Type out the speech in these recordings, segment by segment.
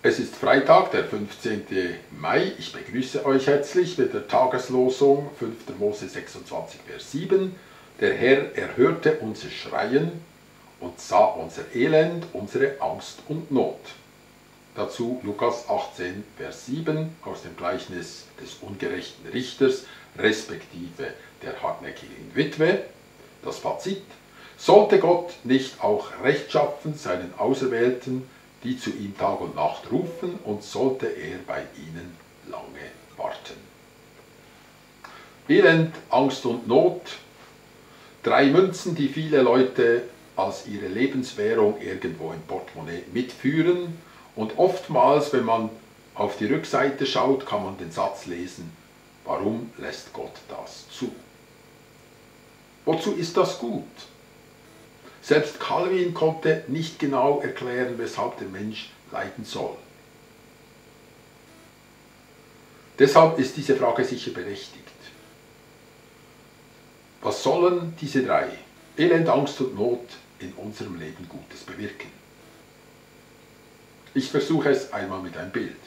Es ist Freitag, der 15. Mai. Ich begrüße euch herzlich mit der Tageslosung 5. Mose 26, Vers 7. Der Herr erhörte unser Schreien und sah unser Elend, unsere Angst und Not. Dazu Lukas 18, Vers 7 aus dem Gleichnis des ungerechten Richters, respektive der hartnäckigen Witwe. Das Fazit: Sollte Gott nicht auch rechtschaffen seinen Auserwählten, die zu ihm Tag und Nacht rufen, und sollte er bei ihnen lange warten? Elend, Angst und Not, 3 Münzen, die viele Leute als ihre Lebenswährung irgendwo im Portemonnaie mitführen. Und oftmals, wenn man auf die Rückseite schaut, kann man den Satz lesen: Warum lässt Gott das zu? Wozu ist das gut? Selbst Calvin konnte nicht genau erklären, weshalb der Mensch leiden soll. Deshalb ist diese Frage sicher berechtigt. Was sollen diese 3, Elend, Angst und Not, in unserem Leben Gutes bewirken? Ich versuche es einmal mit einem Bild.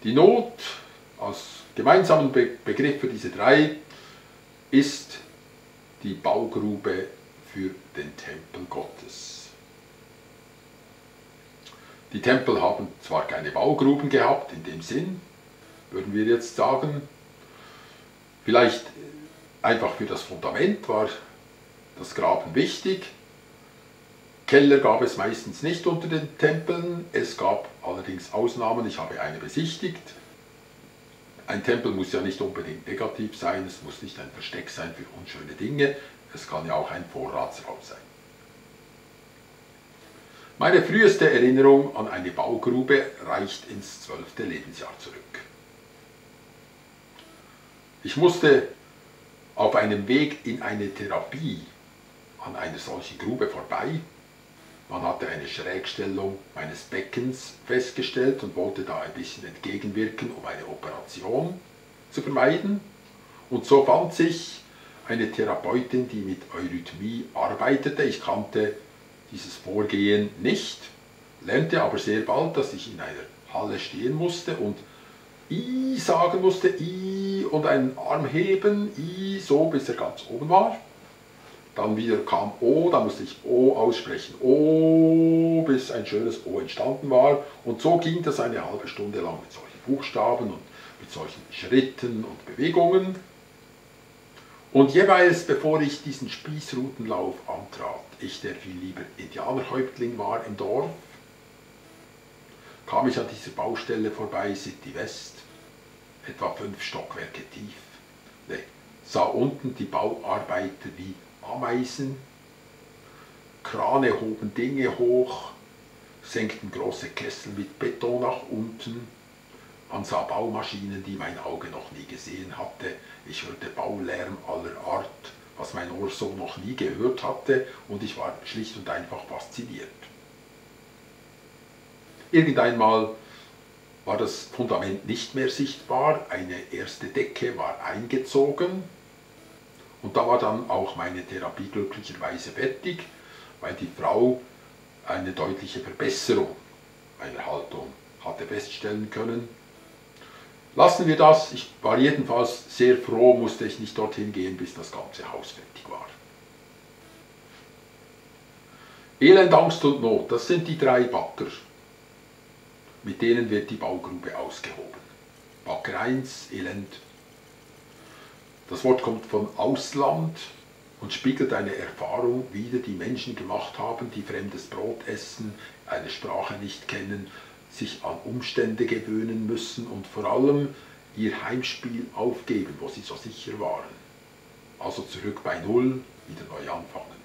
Die Not als gemeinsamen Begriff für diese 3 ist die Baugrube für den Tempel Gottes. Die Tempel haben zwar keine Baugruben gehabt, in dem Sinn, würden wir jetzt sagen, vielleicht einfach für das Fundament war das Graben wichtig. Keller gab es meistens nicht unter den Tempeln, es gab allerdings Ausnahmen, ich habe eine besichtigt. Ein Tempel muss ja nicht unbedingt negativ sein, es muss nicht ein Versteck sein für unschöne Dinge, es kann ja auch ein Vorratsraum sein. Meine früheste Erinnerung an eine Baugrube reicht ins 12. Lebensjahr zurück. Ich musste auf einem Weg in eine Therapie an einer solchen Grube vorbei. Man hatte eine Schrägstellung meines Beckens festgestellt und wollte da ein bisschen entgegenwirken, um eine Operation zu vermeiden. Und so fand sich eine Therapeutin, die mit Eurythmie arbeitete. Ich kannte dieses Vorgehen nicht, lernte aber sehr bald, dass ich in einer Halle stehen musste und I sagen musste, I, und einen Arm heben, I, so bis er ganz oben war. Dann wieder kam O, da musste ich O aussprechen, O, bis ein schönes O entstanden war. Und so ging das eine halbe Stunde lang mit solchen Buchstaben und mit solchen Schritten und Bewegungen. Und jeweils, bevor ich diesen Spießrutenlauf antrat, ich, der viel lieber Indianerhäuptling war im Dorf, kam ich an dieser Baustelle vorbei, City West, etwa 5 Stockwerke tief, sah unten die Bauarbeiter wie Ameisen, Krane hoben Dinge hoch, senkten große Kessel mit Beton nach unten. Man sah Baumaschinen, die mein Auge noch nie gesehen hatte. Ich hörte Baulärm aller Art, was mein Ohr so noch nie gehört hatte, und ich war schlicht und einfach fasziniert. Irgendeinmal war das Fundament nicht mehr sichtbar, eine erste Decke war eingezogen. Und da war dann auch meine Therapie glücklicherweise fertig, weil die Frau eine deutliche Verbesserung meiner Haltung hatte feststellen können. Lassen wir das, ich war jedenfalls sehr froh, musste ich nicht dorthin gehen, bis das ganze Haus fertig war. Elend, Angst und Not, das sind die 3 Bagger, mit denen wird die Baugrube ausgehoben. Bagger 1, Elend. Das Wort kommt von Ausland und spiegelt eine Erfahrung wider, die Menschen gemacht haben, die fremdes Brot essen, eine Sprache nicht kennen, sich an Umstände gewöhnen müssen und vor allem ihr Heimspiel aufgeben, wo sie so sicher waren. Also zurück bei Null, wieder neu anfangen.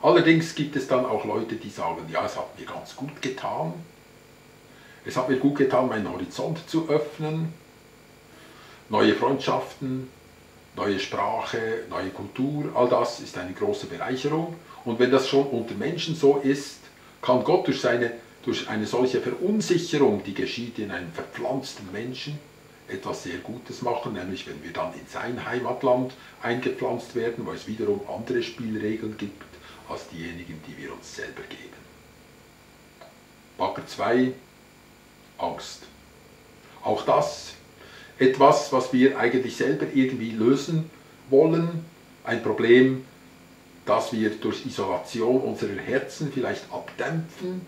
Allerdings gibt es dann auch Leute, die sagen, ja, es hat mir ganz gut getan. Es hat mir gut getan, meinen Horizont zu öffnen, neue Freundschaften, neue Sprache, neue Kultur, all das ist eine große Bereicherung. Und wenn das schon unter Menschen so ist, kann Gott durch eine solche Verunsicherung, die geschieht in einem verpflanzten Menschen, etwas sehr Gutes machen, nämlich wenn wir dann in sein Heimatland eingepflanzt werden, wo es wiederum andere Spielregeln gibt, als diejenigen, die wir uns selber geben. Bagger 2, Angst. Auch das etwas, was wir eigentlich selber irgendwie lösen wollen, ein Problem, das wir durch Isolation unserer Herzen vielleicht abdämpfen,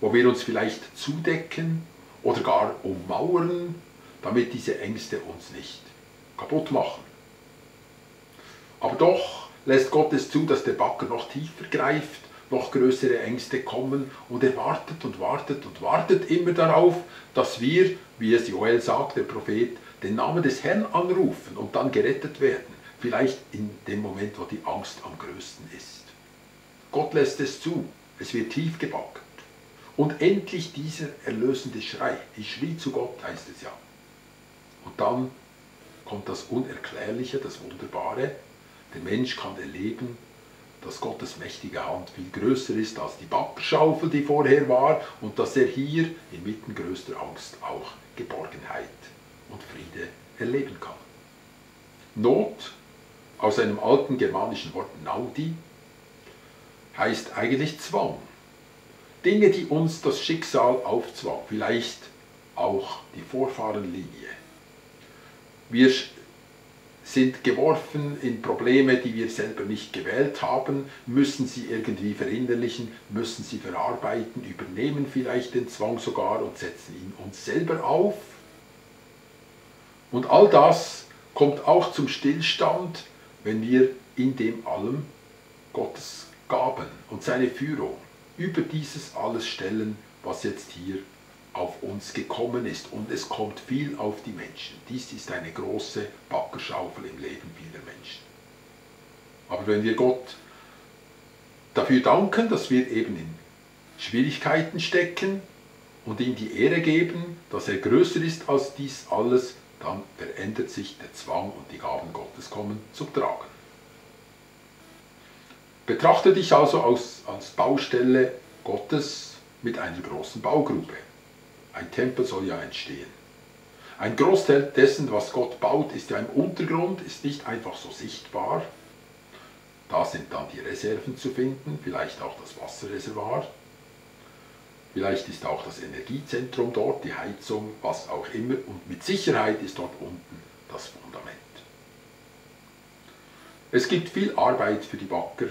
wo wir uns vielleicht zudecken oder gar ummauern, damit diese Ängste uns nicht kaputt machen. Aber doch lässt Gott es zu, dass der Bagger noch tiefer greift, noch größere Ängste kommen und er wartet und wartet und wartet immer darauf, dass wir, wie es Joel sagt, der Prophet, den Namen des Herrn anrufen und dann gerettet werden. Vielleicht in dem Moment, wo die Angst am größten ist. Gott lässt es zu, es wird tief gebaggert. Und endlich dieser erlösende Schrei, ich schrie zu Gott, heißt es ja. Und dann kommt das Unerklärliche, das Wunderbare. Der Mensch kann erleben, dass Gottes mächtige Hand viel größer ist als die Baggerschaufel, die vorher war, und dass er hier inmitten größter Angst auch Geborgenheit und Friede erleben kann. Not, aus einem alten germanischen Wort Naudi, heißt eigentlich Zwang. Dinge, die uns das Schicksal aufzwang, vielleicht auch die Vorfahrenlinie. Wir sind geworfen in Probleme, die wir selber nicht gewählt haben, müssen sie irgendwie verinnerlichen, müssen sie verarbeiten, übernehmen vielleicht den Zwang sogar und setzen ihn uns selber auf. Und all das kommt auch zum Stillstand, wenn wir in dem allem Gottes Gaben und seine Führung über dieses alles stellen, was jetzt hier auf uns gekommen ist. Und es kommt viel auf die Menschen. Dies ist eine große Baggerschaufel im Leben vieler Menschen. Aber wenn wir Gott dafür danken, dass wir eben in Schwierigkeiten stecken und ihm die Ehre geben, dass er größer ist als dies alles, dann verändert sich der Zwang und die Gaben Gottes kommen zum Tragen. Betrachte dich also als Baustelle Gottes mit einer großen Baugrube. Ein Tempel soll ja entstehen. Ein Großteil dessen, was Gott baut, ist ja im Untergrund, ist nicht einfach so sichtbar. Da sind dann die Reserven zu finden, vielleicht auch das Wasserreservoir. Vielleicht ist auch das Energiezentrum dort, die Heizung, was auch immer. Und mit Sicherheit ist dort unten das Fundament. Es gibt viel Arbeit für die Bagger.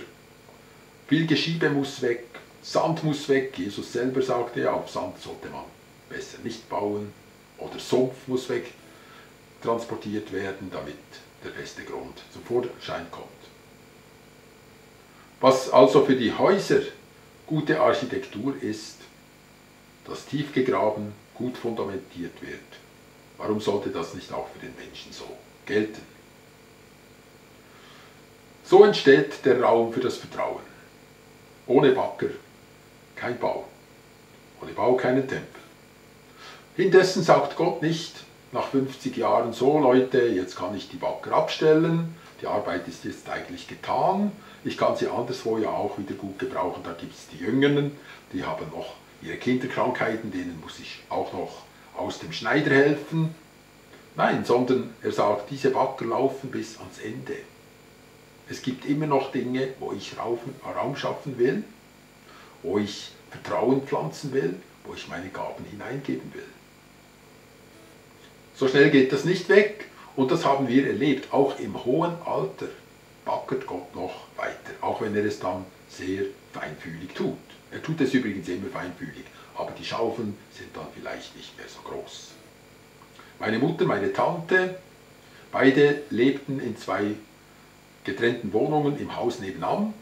Viel Geschiebe muss weg, Sand muss weg. Jesus selber sagte ja, auf Sand sollte man besser nicht bauen. Oder Sumpf muss weg transportiert werden, damit der feste Grund zum Vorschein kommt. Was also für die Häuser gute Architektur ist, dass tief gegraben, gut fundamentiert wird. Warum sollte das nicht auch für den Menschen so gelten? So entsteht der Raum für das Vertrauen. Ohne Bagger kein Bau. Ohne Bau keinen Tempel. Indessen sagt Gott nicht nach 50 Jahren so, Leute, jetzt kann ich die Bagger abstellen, die Arbeit ist jetzt eigentlich getan, ich kann sie anderswo ja auch wieder gut gebrauchen, da gibt es die Jüngeren, die haben noch ihre Kinderkrankheiten, denen muss ich auch noch aus dem Schneider helfen. Nein, sondern er sagt, diese Bagger laufen bis ans Ende. Es gibt immer noch Dinge, wo ich Raum schaffen will, wo ich Vertrauen pflanzen will, wo ich meine Gaben hineingeben will. So schnell geht das nicht weg und das haben wir erlebt. Auch im hohen Alter baggert Gott noch weiter, auch wenn er es dann sehr feinfühlig tut. Er tut es übrigens immer feinfühlig, aber die Schaufeln sind dann vielleicht nicht mehr so groß. Meine Mutter, meine Tante, beide lebten in 2 getrennten Wohnungen im Haus nebenan.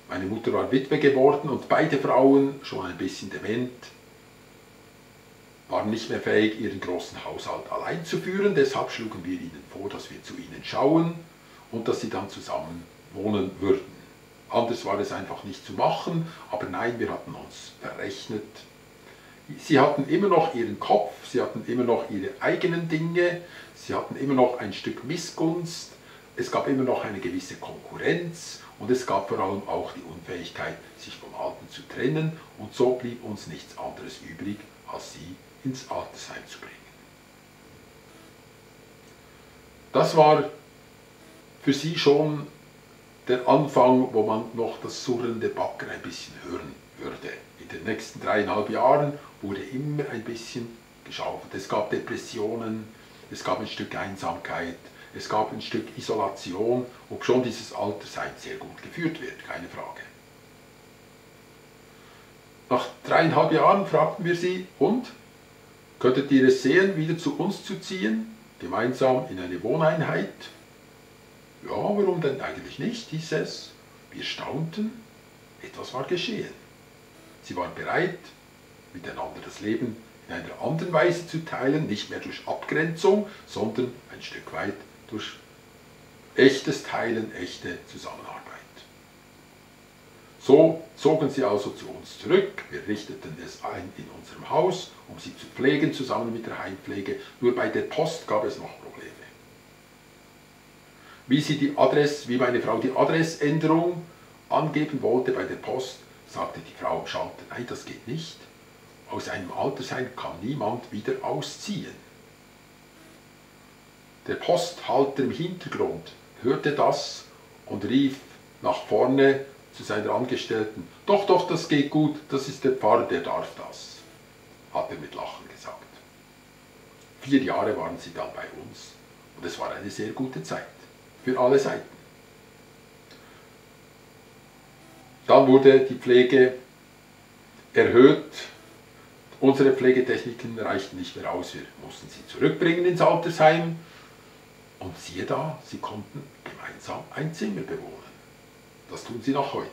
Meine Mutter war Witwe geworden und beide Frauen, schon ein bisschen dement, waren nicht mehr fähig, ihren großen Haushalt allein zu führen. Deshalb schlugen wir ihnen vor, dass wir zu ihnen schauen und dass sie dann zusammen wohnen würden. Anders war es einfach nicht zu machen, aber nein, wir hatten uns verrechnet. Sie hatten immer noch ihren Kopf, sie hatten immer noch ihre eigenen Dinge, sie hatten immer noch ein Stück Missgunst, es gab immer noch eine gewisse Konkurrenz und es gab vor allem auch die Unfähigkeit, sich vom Alten zu trennen und so blieb uns nichts anderes übrig, als sie ins Altersheim zu bringen. Das war für sie schon der Anfang, wo man noch das surrende Bagger ein bisschen hören würde in den den nächsten 3,5 Jahren wurde immer ein bisschen geschaufelt. Es gab Depressionen, es gab ein Stück Einsamkeit, es gab ein Stück Isolation, obschon dieses Altersheim sehr gut geführt wird, keine Frage. Nach 3,5 Jahren fragten wir sie, und? Könntet ihr es sehen, wieder zu uns zu ziehen, gemeinsam in eine Wohneinheit? Ja, warum denn eigentlich nicht, hieß es. Wir staunten, etwas war geschehen. Sie waren bereit, miteinander das Leben in einer anderen Weise zu teilen, nicht mehr durch Abgrenzung, sondern ein Stück weit durch echtes Teilen, echte Zusammenarbeit. So zogen sie also zu uns zurück, wir richteten es ein in unserem Haus, um sie zu pflegen, zusammen mit der Heimpflege. Nur bei der Post gab es noch Probleme. Wie meine Frau die Adressänderung angeben wollte bei der Post, sagte die Frau am Schalter, nein, das geht nicht. Aus einem Altersheim kann niemand wieder ausziehen. Der Posthalter im Hintergrund hörte das und rief nach vorne zu seiner Angestellten, doch, doch, das geht gut, das ist der Pfarrer, der darf das, hat er mit Lachen gesagt. 4 Jahre waren sie dann bei uns und es war eine sehr gute Zeit, für alle Seiten. Dann wurde die Pflege erhöht, unsere Pflegetechniken reichten nicht mehr aus, wir mussten sie zurückbringen ins Altersheim und siehe da, sie konnten gemeinsam ein Zimmer bewohnen. Das tun sie noch heute.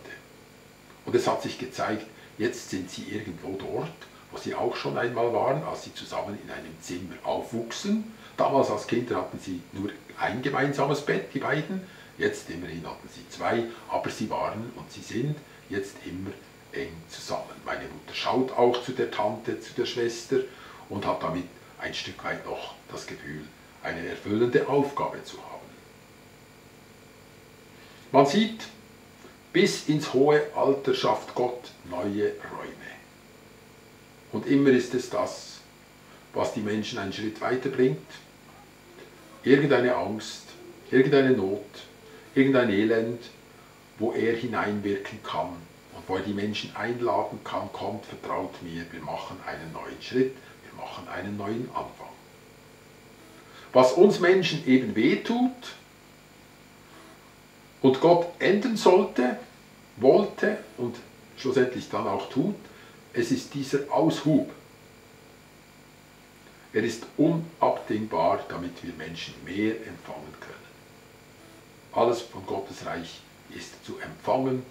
Und es hat sich gezeigt, jetzt sind sie irgendwo dort, wo sie auch schon einmal waren, als sie zusammen in einem Zimmer aufwuchsen. Damals als Kinder hatten sie nur ein gemeinsames Bett, die beiden. Jetzt immerhin hatten sie 2, aber sie waren und sie sind jetzt immer eng zusammen. Meine Mutter schaut auch zu der Tante, zu der Schwester und hat damit ein Stück weit noch das Gefühl, eine erfüllende Aufgabe zu haben. Man sieht, bis ins hohe Alter schafft Gott neue Räume. Und immer ist es das, was die Menschen einen Schritt weiterbringt. Irgendeine Angst, irgendeine Not, irgendein Elend, wo er hineinwirken kann und wo er die Menschen einladen kann, kommt, vertraut mir, wir machen einen neuen Schritt, wir machen einen neuen Anfang. Was uns Menschen eben wehtut und Gott ändern sollte, wollte und schlussendlich dann auch tut, es ist dieser Aushub. Er ist unabdingbar, damit wir Menschen mehr empfangen können. Alles von Gottes Reich ist zu empfangen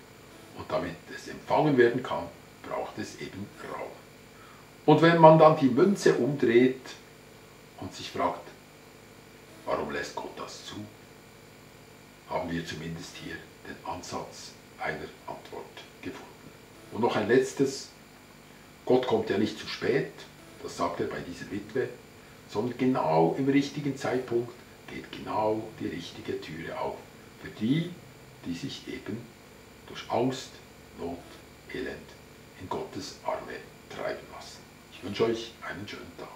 und damit es empfangen werden kann, braucht es eben Raum. Und wenn man dann die Münze umdreht und sich fragt, warum lässt Gott das zu, haben wir zumindest hier den Ansatz einer Antwort gefunden. Und noch ein letztes, Gott kommt ja nicht zu spät, das sagt er bei dieser Witwe, sondern genau im richtigen Zeitpunkt geht genau die richtige Türe auf. Für die, die sich eben durch Angst, Not, Elend in Gottes Arme treiben lassen. Ich wünsche euch einen schönen Tag.